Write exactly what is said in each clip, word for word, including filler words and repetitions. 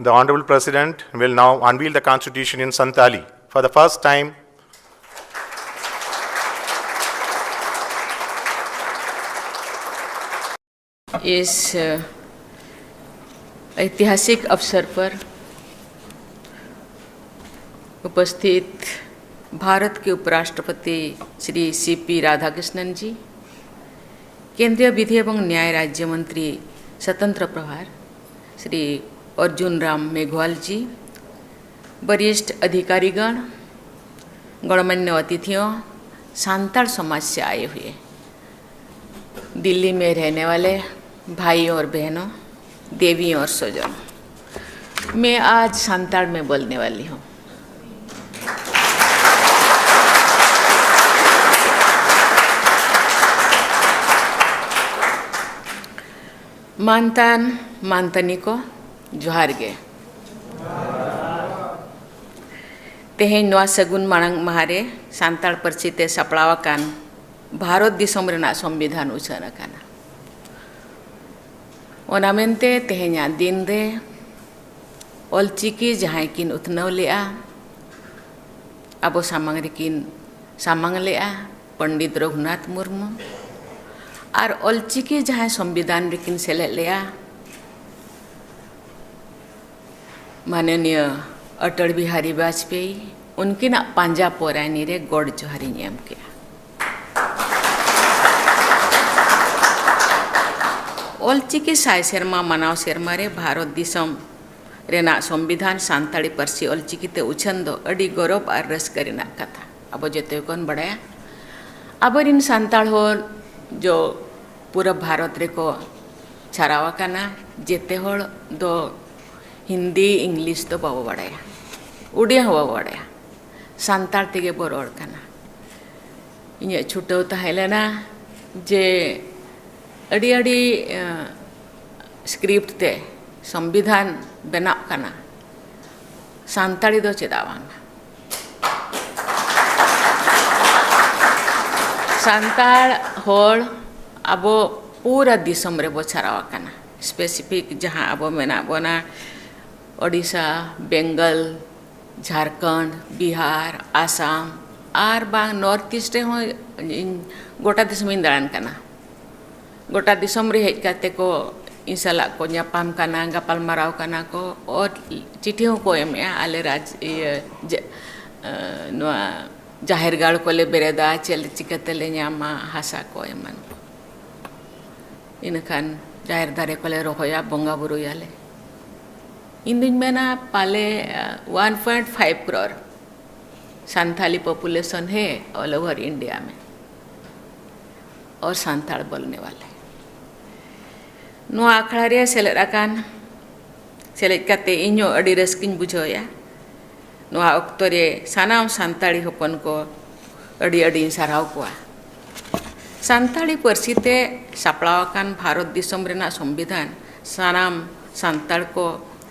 The Honorable President will now unveil the Constitution in Santali. For the first time, इस, अ, ऐतिहासिक अवसर पर उपस्थित भारत के उपराष्ट्रपति श्री सी पी राधाकृष्णन जी, केंद्रीय विधि एवं न्याय राज्य मंत्री स्वतंत्र प्रभार श्री अर्जुन राम मेघवाल जी, वरिष्ठ अधिकारीगण, गणमान्य अतिथियों, सांताड़ समाज से आए हुए दिल्ली में रहने वाले भाइयों और बहनों, देवियों और स्वजनों, मैं आज सांताड़ में बोलने वाली हूँ। ᱢᱟᱱᱛᱟᱱ ᱢᱟᱱᱛᱟᱱᱤ ᱠᱚ, ᱡᱚᱦᱟᱨ ᱜᱮ᱾ ᱛᱮᱦᱮᱧ ᱱᱚᱣᱟ ᱥᱟᱹᱜᱩᱱ ᱢᱟᱲᱟᱝ ᱢᱟᱦᱟ ᱨᱮ ᱥᱟᱱᱛᱟᱲ ᱯᱟᱹᱨᱥᱤ ᱛᱮ ᱥᱟᱯᱲᱟᱣ ᱟᱠᱟᱱ ᱵᱷᱟᱨᱚᱛ ᱫᱤᱥᱚᱢ ᱨᱮᱱᱟᱜ ᱥᱚᱝᱵᱤᱫᱷᱟᱱ ᱩᱪᱷᱟᱹᱱ ᱟᱠᱟᱱᱟ᱾ ᱚᱱᱟ ᱢᱮᱱᱛᱮ ᱛᱮᱦᱮᱧᱟᱜ ᱫᱤᱱ ᱨᱮ ᱚᱞᱪᱤᱠᱤ ᱡᱟᱦᱟᱸᱭ ᱠᱤᱱ ᱩᱛᱱᱟᱹᱣ ᱞᱮᱜᱼᱟ, ᱟᱵᱚ ᱥᱟᱢᱟᱝ ᱨᱮᱠᱤᱱ ᱥᱟᱢᱟᱝ ᱞᱮᱜᱼᱟ, ᱯᱚᱱᱰᱤᱛ ᱨᱚᱜᱷᱩᱱᱟᱛᱷ ᱢᱩᱨᱢᱩ, ᱟᱨ ᱚᱞᱪᱤᱠᱤ ᱡᱟᱦᱟᱸᱭ ᱥᱚᱝᱵᱤᱫᱷᱟᱱ ᱨᱮᱠᱤᱱ ᱥᱮᱞᱮᱫ ᱞᱮᱜᱼᱟ, ᱢᱟᱱᱚᱱᱤᱭᱚ ᱚᱴᱚᱞ ᱵᱤᱦᱟᱨᱤ ᱵᱟᱡᱽᱯᱮᱭᱤ, ᱩᱱᱠᱤᱱᱟᱜ ᱯᱟᱸᱡᱟ ᱯᱚᱨᱟᱭᱱᱤ ᱨᱮ ᱜᱚᱰ ᱡᱚᱦᱟᱨᱤᱧ ᱮᱢ ᱠᱮᱜᱼᱟ᱾ ᱚᱞᱪᱤᱠᱤ ᱥᱟᱭ ᱥᱮᱨᱢᱟ ᱢᱟᱱᱟᱣ ᱥᱮᱨᱢᱟ ᱨᱮ ᱵᱷᱟᱨᱚᱛ ᱫᱤᱥᱚᱢ ᱨᱮᱱᱟᱜ ᱥᱚᱝᱵᱤᱫᱷᱟᱱ ᱥᱟᱱᱛᱟᱲᱤ ᱯᱟᱹᱨᱥᱤ ᱚᱞᱪᱤᱠᱤ ᱛᱮ ᱩᱪᱷᱟᱹᱱ ᱫᱚ ᱟᱹᱰᱤ ᱜᱚᱨᱚᱵᱽ ᱟᱨ ᱨᱟᱹᱥᱠᱟᱹ ᱨᱮᱱᱟᱜ ᱠᱟᱛᱷᱟ᱾ ᱟᱵᱚ ᱡᱚᱛᱚ ᱜᱮᱵᱚᱱ ᱵᱟᱲᱟᱭᱟ, ᱟᱵᱚᱨᱤᱱ ᱥᱟᱱᱛᱟᱲ ᱦᱚᱲ ᱡᱚ ᱯᱩᱨᱟᱹ ᱵᱷᱟᱨᱚᱛ ᱨᱮᱠᱚ ᱪᱷᱟᱨᱟᱣ ᱟᱠᱟᱱᱟ᱾ ᱡᱮᱛᱮ ᱦᱚᱲ ᱫᱚ ᱦᱤᱱᱫᱤ, ᱤᱝᱞᱤᱥ ᱫᱚ ᱵᱟᱵᱚ ᱵᱟᱲᱟᱭᱟ, ᱩᱰᱤᱭᱟ ᱦᱚᱸ ᱵᱟᱵᱚ ᱵᱟᱲᱟᱭᱟ, ᱥᱟᱱᱛᱟᱲ ᱛᱮᱜᱮ ᱵᱚ ᱨᱚᱲ ᱠᱟᱱᱟ᱾ ᱤᱧᱟᱹᱜ ᱪᱷᱩᱴᱟᱹᱣ ᱛᱟᱦᱮᱸ ᱞᱮᱱᱟ ᱡᱮ ᱟᱹᱰᱤ ᱟᱹᱰᱤ, ᱮᱸ, script ᱛᱮ ᱥᱚᱝᱵᱤᱫᱷᱟᱱ ᱵᱮᱱᱟᱜ ᱠᱟᱱᱟ, ᱥᱟᱱᱛᱟᱲᱤ ᱫᱚ ᱪᱮᱫᱟᱜ ᱵᱟᱝ? ᱥᱟᱱᱛᱟᱲ ᱦᱚᱲ ᱟᱵᱚ ᱯᱩᱨᱟᱹ ᱫᱤᱥᱚᱢ ᱨᱮᱵᱚ ᱪᱷᱟᱨᱟᱣ ᱟᱠᱟᱱᱟ᱾ Specific ᱡᱟᱦᱟᱸ ᱟᱵᱚ ᱢᱮᱱᱟᱜ ᱵᱚᱱᱟ, ᱳᱰᱤᱥᱟ, ᱵᱮᱝᱜᱚᱞ, ᱡᱷᱟᱲᱠᱷᱚᱸᱰ, ᱵᱤᱦᱟᱨ, ᱟᱥᱟᱢ ᱟᱨ ᱵᱟᱝ ᱱᱚᱨᱛᱷ ᱤᱥᱴ ᱨᱮᱦᱚᱸ ᱤᱧ ᱜᱚᱴᱟ ᱫᱤᱥᱚᱢᱤᱧ ᱫᱟᱬᱟᱱ ᱠᱟᱱᱟ᱾ ᱜᱚᱴᱟ ᱫᱤᱥᱚᱢ ᱨᱮ ᱦᱮᱡ ᱠᱟᱛᱮ ᱠᱚ ᱤᱧ ᱥᱟᱞᱟᱜ ᱠᱚ ᱧᱟᱯᱟᱢ ᱠᱟᱱᱟ, ᱜᱟᱯᱟᱞ ᱢᱟᱨᱟᱣ ᱠᱟᱱᱟ ᱠᱚ, ᱟᱨ ᱪᱤᱴᱷᱤ ᱦᱚᱸᱠᱚ ᱮᱢᱮᱜᱼᱟ᱾ ᱟᱞᱮ ᱨᱟᱡᱽ, ᱤᱭᱟᱹ, ᱡᱮ, ᱮ, ᱱᱚᱣᱟ ᱡᱟᱦᱮᱨ ᱜᱟᱲ ᱠᱚᱞᱮ ᱵᱮᱨᱮᱫᱟ, ᱪᱮᱫ ᱪᱤᱠᱟᱹ ᱛᱮᱞᱮ ᱧᱟᱢᱟ ᱦᱟᱥᱟ ᱠᱚ ᱮᱢᱟᱱ ᱠᱚ᱾ ᱤᱱᱟᱹᱠᱷᱟᱱ ᱡᱟᱦᱮᱨ ᱫᱟᱨᱮ ᱠᱚᱞᱮ ᱨᱚᱦᱚᱭᱟ, ᱵᱚᱸᱜᱟ ᱵᱩᱨᱩᱭᱟᱞᱮ᱾ ᱤᱧ ᱫᱩᱧ ᱢᱮᱱᱟ ᱯᱟᱞᱮ, ᱟ, one point five crore Santhali population ᱦᱮ ᱚᱞ ᱳᱵᱷᱟᱨ ᱤᱱᱰᱤᱭᱟ ᱢᱮ ᱚᱨ ᱥᱟᱱᱛᱟᱲ ᱵᱚᱞᱱᱮ ᱣᱟᱞᱮ᱾ ᱱᱚᱣᱟ ᱟᱠᱷᱲᱟ ᱨᱮ ᱥᱮᱞᱮᱫ ᱟᱠᱟᱱ, ᱥᱮᱞᱮᱫ ᱠᱟᱛᱮ ᱤᱧ ᱦᱚᱸ ᱟᱹᱰᱤ ᱨᱟᱹᱥᱠᱟᱹᱧ ᱵᱩᱡᱷᱟᱹᱣᱮᱫᱼᱟ᱾ ᱱᱚᱣᱟ ᱚᱠᱛᱚ ᱨᱮ ᱥᱟᱱᱟᱢ ᱥᱟᱱᱛᱟᱲᱤ ᱦᱚᱯᱚᱱ ᱠᱚ ᱟᱹᱰᱤ ᱟᱹᱰᱤᱧ ᱥᱟᱨᱦᱟᱣ ᱠᱚᱣᱟ᱾ ᱥᱟᱱᱛᱟᱲᱤ ᱯᱟᱹᱨᱥᱤ ᱛᱮ ᱥᱟᱯᱲᱟᱣ ᱟᱠᱟᱱ ᱵᱷᱟᱨᱚᱛ ᱫᱤᱥᱚᱢ ᱨᱮᱱᱟᱜ ᱥᱚᱝᱵᱤᱫᱷᱟᱱ ᱥᱟᱱᱟᱢ ᱥᱟᱱᱛᱟᱲ ᱠᱚ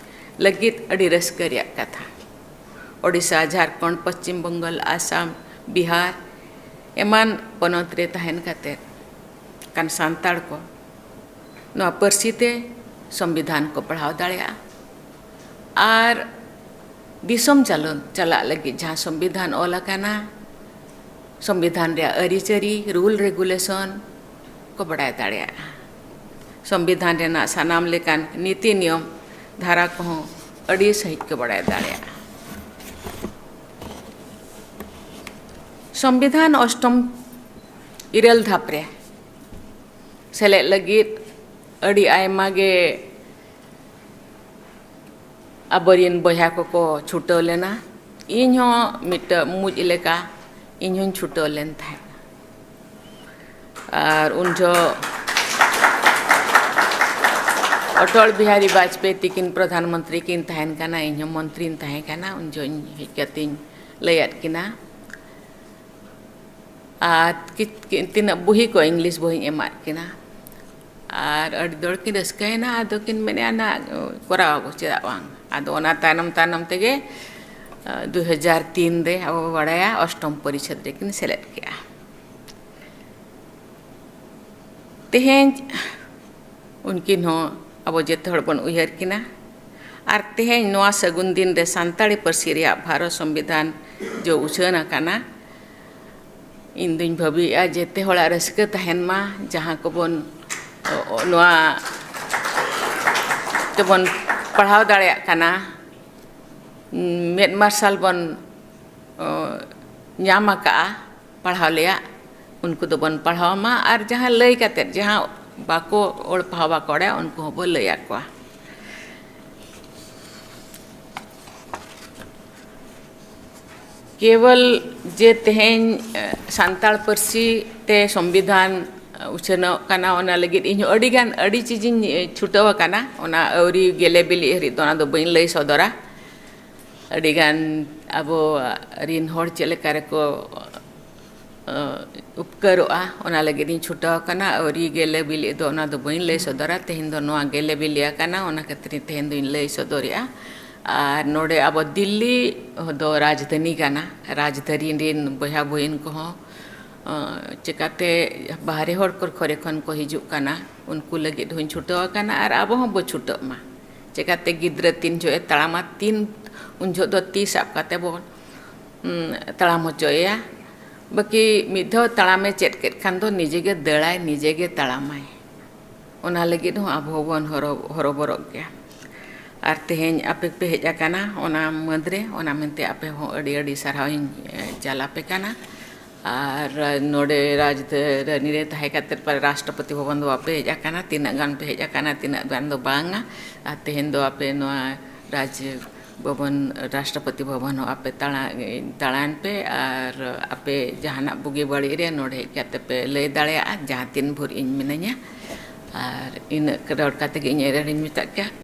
ᱞᱟᱹᱜᱤᱫ ᱟᱹᱰᱤ ᱨᱟᱹᱥᱠᱟᱹ ᱨᱮᱭᱟᱜ ᱠᱟᱛᱷᱟ᱾ ᱳᱰᱤᱥᱟ, ᱡᱷᱟᱲᱠᱷᱚᱸᱰ, ᱯᱚᱥᱪᱤᱢ ᱵᱚᱝᱜᱚᱞ, ᱟᱥᱟᱢ, ᱵᱤᱦᱟᱨ ᱮᱢᱟᱱ ᱯᱚᱱᱚᱛ ᱨᱮ ᱛᱟᱦᱮᱱ ᱠᱟᱛᱮ ᱠᱟᱱ ᱥᱟᱱᱛᱟᱲ ᱠᱚ ᱱᱚᱣᱟ ᱯᱟᱹᱨᱥᱤ ᱛᱮ ᱥᱚᱝᱵᱤᱫᱷᱟᱱ ᱠᱚ ᱯᱟᱲᱦᱟᱣ ᱫᱟᱲᱮᱭᱟᱜᱼᱟ᱾ ᱟᱨ ᱫᱤᱥᱚᱢ ᱪᱟᱞᱚᱱ ᱪᱟᱞᱟᱜ ᱞᱟᱹᱜᱤᱫ ᱡᱟᱦᱟᱸ ᱥᱚᱝᱵᱤᱫᱷᱟᱱ ᱚᱞ ᱟᱠᱟᱱᱟ, ᱥᱚᱝᱵᱤᱫᱷᱟᱱ ᱨᱮᱭᱟᱜ ᱟᱹᱨᱤᱪᱟᱹᱞᱤ, ᱨᱩᱞ ᱨᱮᱜᱩᱞᱮᱥᱚᱱ ᱠᱚ ᱵᱟᱰᱟᱭ ᱫᱟᱲᱮᱭᱟᱜᱼᱟ᱾ ᱥᱚᱝᱵᱤᱫᱷᱟᱱ ᱨᱮᱱᱟᱜ ᱥᱟᱱᱟᱢ ᱞᱮᱠᱟᱱ ᱱᱤᱛᱤ ᱱᱤᱭᱚᱢ ᱫᱷᱟᱨᱟ ᱠᱚᱦᱚᱸ ᱟᱹᱰᱤ ᱥᱟᱺᱦᱤᱡ ᱠᱚ ᱵᱟᱰᱟᱭ ᱫᱟᱲᱮᱭᱟᱜᱼᱟ᱾ ᱥᱚᱝᱵᱤᱫᱷᱟᱱ ᱚᱥᱴᱚᱢ ᱤᱨᱟᱹᱞ ᱫᱷᱟᱯ ᱨᱮ ᱥᱮᱞᱮᱫ ᱞᱟᱹᱜᱤᱫ ᱟᱹᱰᱤ ᱟᱭᱢᱟ ᱜᱮ ᱟᱵᱚᱨᱮᱱ ᱵᱚᱭᱦᱟ ᱠᱚᱠᱚ ᱪᱷᱩᱴᱟᱹᱣ ᱞᱮᱱᱟ᱾ ᱤᱧ ᱦᱚᱸ ᱢᱤᱫᱴᱟᱹᱝ ᱢᱩᱡ ᱞᱮᱠᱟ ᱤᱧ ᱦᱚᱸᱧ ᱪᱷᱩᱴᱟᱹᱣ ᱞᱮᱱ ᱛᱟᱦᱮᱸᱫ᱾ ᱟᱨ ᱩᱱ ᱡᱚᱦᱚᱜ ᱚᱴᱚᱞ ᱵᱤᱦᱟᱨᱤ ᱵᱟᱡᱽᱯᱮᱭᱤ ᱛᱤᱠᱤᱱ ᱯᱨᱚᱫᱷᱟᱱ ᱢᱚᱱᱛᱨᱤ ᱠᱤᱱ ᱛᱟᱦᱮᱱ ᱠᱟᱱᱟ, ᱤᱧ ᱦᱚᱸ ᱢᱚᱱᱛᱨᱤᱧ ᱛᱟᱦᱮᱸ ᱠᱟᱱᱟ᱾ ᱩᱱ ᱡᱚᱦᱚᱜ ᱤᱧ ᱦᱮᱡ ᱠᱟᱛᱮᱧ ᱞᱟᱹᱭᱟᱫ ᱠᱤᱱᱟ᱾ ᱟᱨ ᱠᱤ-, ᱠᱤ-, ᱛᱤᱱᱟᱹᱜ ᱵᱩᱦᱤ ᱠᱚ, ᱤᱝᱞᱤᱥ ᱵᱩᱦᱤᱧ ᱮᱢᱟᱫ ᱠᱤᱱᱟ᱾ ᱟᱨ ᱟᱹᱰᱤ ᱡᱳᱨ ᱠᱤᱱ ᱨᱟᱹᱥᱠᱟᱹᱭᱮᱱᱟ᱾ ᱟᱫᱚ ᱠᱤᱱ ᱢᱮᱱᱮᱫᱼᱟ, "ᱱᱟ, ᱠᱚᱨᱟᱣ ᱟᱵᱚ, ᱪᱮᱫᱟᱜ ᱵᱟᱝ?" ᱟᱫᱚ ᱚᱱᱟ ᱛᱟᱭᱱᱚᱢ, ᱛᱟᱭᱱᱚᱢ ᱛᱮᱜᱮ, ᱟ, ᱫᱩ ᱦᱟᱡᱟᱨ ᱛᱤᱱ ᱨᱮ ᱟᱵᱚ ᱵᱚ ᱵᱟᱲᱟᱭᱟ, ᱚᱥᱴᱚᱢ ᱯᱚᱨᱤᱪᱷᱮᱫᱽ ᱨᱮᱠᱤᱱ ᱥᱮᱞᱮᱫ ᱠᱮᱜᱼᱟ᱾ ᱛᱮᱦᱮᱧ ᱩᱱᱠᱤᱱ ᱦᱚᱸ ᱟᱵᱚ ᱡᱮᱛᱮ ᱦᱚᱲ ᱵᱚᱱ ᱩᱭᱦᱟᱹᱨ ᱠᱤᱱᱟ᱾ ᱟᱨ ᱛᱮᱦᱮᱧ ᱱᱚᱣᱟ ᱥᱟᱹᱜᱩᱱ ᱫᱤᱱ ᱨᱮ ᱥᱟᱱᱛᱟᱲᱤ ᱯᱟᱹᱨᱥᱤ ᱨᱮᱭᱟᱜ ᱵᱷᱟᱨᱚᱛ ᱥᱚᱝᱵᱤᱫᱷᱟᱱ ᱡᱚ ᱩᱪᱷᱟᱹᱱ ᱟᱠᱟᱱᱟ᱾ ᱤᱧ ᱫᱩᱧ ᱵᱷᱟᱹᱵᱤᱭᱮᱫᱼᱟ ᱡᱮᱛᱮ ᱦᱚᱲᱟᱜ ᱨᱟᱹᱥᱠᱟᱹ ᱛᱟᱦᱮᱱ ᱢᱟ, ᱡᱟᱦᱟᱸ ᱠᱚᱵᱚᱱ, ᱚ, ᱱᱚᱣᱟ ᱛᱮᱵᱚᱱ ᱯᱟᱲᱦᱟᱣ ᱫᱟᱲᱮᱭᱟᱜ ᱠᱟᱱᱟ, ᱢᱮᱫ ᱢᱟᱨᱥᱟᱞ ᱵᱚᱱ, ᱚ, ᱧᱟᱢ ᱟᱠᱟᱫᱼᱟ ᱯᱟᱲᱦᱟᱣ ᱞᱮᱭᱟᱜ, ᱩᱱᱠᱩ ᱫᱚᱵᱚᱱ ᱯᱟᱲᱦᱟᱣ ᱢᱟ, ᱟᱨ ᱡᱟᱦᱟᱸ ᱞᱟᱹᱭ ᱠᱟᱛᱮᱫ, ᱡᱟᱦᱟᱸ ᱵᱟᱠᱚ ᱚᱞ ᱯᱟᱲᱦᱟᱣ ᱵᱟᱠᱚ ᱵᱟᱲᱟᱭᱟ, ᱩᱱᱠᱩ ᱦᱚᱸᱵᱚ ᱞᱟᱹᱭ ᱟᱠᱚᱣᱟ᱾ ᱠᱮᱵᱚᱞ ᱡᱮ ᱛᱮᱦᱮᱧ, ᱮ, ᱥᱟᱱᱛᱟᱲ ᱯᱟᱹᱨᱥᱤ ᱛᱮ ᱥᱚᱝᱵᱤᱫᱷᱟᱱ, ᱮ, ᱩᱪᱷᱟᱹᱱᱚᱜ ᱠᱟᱱᱟ, ᱚᱱᱟ ᱞᱟᱹᱜᱤᱫ ᱤᱧ ᱟᱹᱰᱤᱜᱟᱱ, ᱟᱹᱰᱤ ᱪᱤᱡᱤᱧ, ᱮ, ᱪᱷᱩᱴᱟᱹᱣ ᱟᱠᱟᱱᱟ᱾ ᱚᱱᱟ ᱟᱹᱣᱨᱤ ᱜᱮᱞᱮ ᱵᱤᱞᱤᱜ ᱦᱟᱹᱨᱤᱡ ᱫᱚ ᱚᱱᱟ ᱫᱚ ᱵᱟᱹᱧ ᱞᱟᱹᱭ ᱥᱚᱫᱚᱨᱟ᱾ ᱟᱹᱰᱤᱜᱟᱱ ᱟᱵᱚ ᱨᱤᱱ ᱦᱚᱲ ᱪᱮᱫ ᱞᱮᱠᱟ ᱨᱮᱠᱚ, ᱮ, ᱩᱯᱠᱟᱹᱨᱚᱜᱼᱟ, ᱚᱱᱟ ᱞᱟᱹᱜᱤᱫ ᱤᱧ ᱪᱷᱩᱴᱟᱹᱣ ᱟᱠᱟᱱᱟ᱾ ᱟᱹᱣᱨᱤ ᱜᱮᱞᱮ ᱵᱤᱞᱤᱜ ᱫᱚ ᱚᱱᱟ ᱫᱚ ᱵᱟᱹᱧ ᱞᱟᱹᱭ ᱥᱚᱫᱚᱨᱟ᱾ ᱛᱮᱦᱮᱧ ᱫᱚ ᱱᱚᱣᱟ ᱜᱮᱞᱮ ᱵᱤᱞᱤ ᱟᱠᱟᱱᱟ, ᱚᱱᱟ ᱠᱷᱟᱹᱛᱤᱨ ᱛᱮᱦᱮᱧ ᱫᱚᱧ ᱞᱟᱹᱭ ᱥᱚᱫᱚᱨᱮᱜᱼᱟ᱾ ᱟᱨ ᱱᱚᱰᱮ ᱟᱵᱚ ᱫᱤᱞᱞᱤ ᱫᱚ ᱨᱟᱡᱽᱫᱷᱟᱱᱤ ᱠᱟᱱᱟ᱾ ᱨᱟᱡᱽᱫᱷᱟᱱᱤ ᱨᱤᱱ ᱵᱚᱭᱦᱟ ᱵᱩᱦᱤᱱ ᱠᱚᱦᱚᱸ, ᱚ, ᱪᱮᱠᱟᱛᱮ ᱵᱟᱦᱨᱮ ᱦᱚᱲ ᱠᱚ ᱠᱚᱨᱮ ᱠᱷᱚᱱ ᱠᱚ ᱦᱤᱡᱩᱜ ᱠᱟᱱᱟ, ᱩᱱᱠᱩ ᱞᱟᱹᱜᱤᱫ ᱦᱚᱸᱧ ᱪᱷᱩᱴᱟᱹᱣ ᱟᱠᱟᱱᱟ ᱟᱨ ᱟᱵᱚ ᱦᱚᱸ ᱵᱚ ᱪᱷᱩᱴᱟᱹᱜ ᱢᱟ᱾ ᱪᱮᱠᱟᱛᱮ ᱜᱤᱫᱽᱨᱟᱹ ᱛᱤᱱ ᱡᱚᱦᱚᱜ ᱮ ᱛᱟᱲᱟᱢᱟ, ᱛᱤᱱ ᱩᱱ ᱡᱚᱦᱚᱜ ᱫᱚ ᱛᱤ ᱥᱟᱵ ᱠᱟᱛᱮ ᱵᱚ, ᱩᱢ, ᱛᱟᱲᱟᱢ ᱦᱚᱪᱚᱭᱮᱭᱟ᱾ ᱵᱟᱹᱠᱤ ᱢᱤᱫ ᱫᱷᱟᱣ ᱛᱟᱲᱟᱢᱮ ᱪᱮᱫ ᱠᱮᱫ ᱠᱷᱟᱱ ᱫᱚ ᱱᱤᱡᱮ ᱜᱮ ᱫᱟᱹᱲᱟᱭ, ᱱᱤᱡᱮ ᱜᱮ ᱛᱟᱲᱟᱢᱟᱭ᱾ ᱚᱱᱟ ᱞᱟᱹᱜᱤᱫ ᱦᱚᱸ ᱟᱵᱚ ᱦᱚᱸᱵᱚᱱ ᱦᱚᱨᱚ-, ᱦᱚᱨᱚᱵᱚᱨᱚᱜ ᱜᱮᱭᱟ᱾ ᱟᱨ ᱛᱮᱦᱮᱧ ᱟᱯᱮ ᱯᱮ ᱦᱮᱡ ᱟᱠᱟᱱᱟ ᱚᱱᱟ ᱢᱟᱹᱫᱽ ᱨᱮ, ᱚᱱᱟ ᱢᱮᱱᱛᱮ ᱟᱯᱮ ᱦᱚᱸ ᱟᱹᱰᱤ ᱟᱹᱰᱤ ᱥᱟᱨᱦᱟᱣ ᱤᱧ, ᱮ, ᱪᱟᱞ ᱟᱯᱮ ᱠᱟᱱᱟ᱾ ᱟᱨ ᱱᱚᱰᱮ ᱨᱟᱡᱽᱫᱷᱟᱱᱤ ᱨᱮ ᱛᱟᱦᱮᱸ ᱠᱟᱛᱮᱫ ᱯᱟᱞᱮ ᱨᱟᱥᱴᱨᱚᱯᱚᱛᱤ ᱵᱷᱚᱵᱚᱱ ᱫᱚ ᱵᱟᱯᱮ ᱦᱮᱡ ᱟᱠᱟᱱᱟ, ᱛᱤᱱᱟᱹᱜ ᱜᱟᱱ ᱯᱮ ᱦᱮᱡ ᱟᱠᱟᱱᱟ, ᱛᱤᱱᱟᱹᱜ ᱜᱟᱱ ᱫᱚ ᱵᱟᱝᱟ᱾ ᱟᱨ ᱛᱮᱦᱮᱧ ᱫᱚ ᱟᱯᱮ ᱱᱚᱣᱟ ᱨᱟᱡᱽ ᱵᱷᱚᱵᱚᱱ, ᱨᱟᱥᱴᱨᱚᱯᱚᱛᱤ ᱵᱷᱚᱵᱚᱱ ᱦᱚᱸ ᱟᱯᱮ ᱫᱟᱬᱟ-, ᱫᱟᱬᱟᱱ ᱯᱮ ᱟᱨ ᱟᱯᱮ ᱡᱟᱦᱟᱱᱟᱜ ᱵᱩᱜᱤ ᱵᱟᱹᱲᱤᱡ ᱨᱮ ᱱᱚᱰᱮ ᱦᱮᱡ ᱠᱟᱛᱮ ᱯᱮ ᱞᱟᱹᱭ ᱫᱟᱲᱮᱭᱟᱜᱼᱟ, ᱡᱟᱦᱟᱸ ᱛᱤᱱ ᱵᱷᱳᱨ ᱤᱧ ᱢᱤᱱᱟᱹᱧᱟ᱾ ᱟᱨ ᱤᱱᱟᱹᱜ ᱨᱚᱲ ᱠᱟᱛᱮ ᱜᱮ ᱤᱧ ᱮᱨᱮᱲᱤᱧ ᱢᱮᱛᱟᱜ ᱠᱮᱭᱟ᱾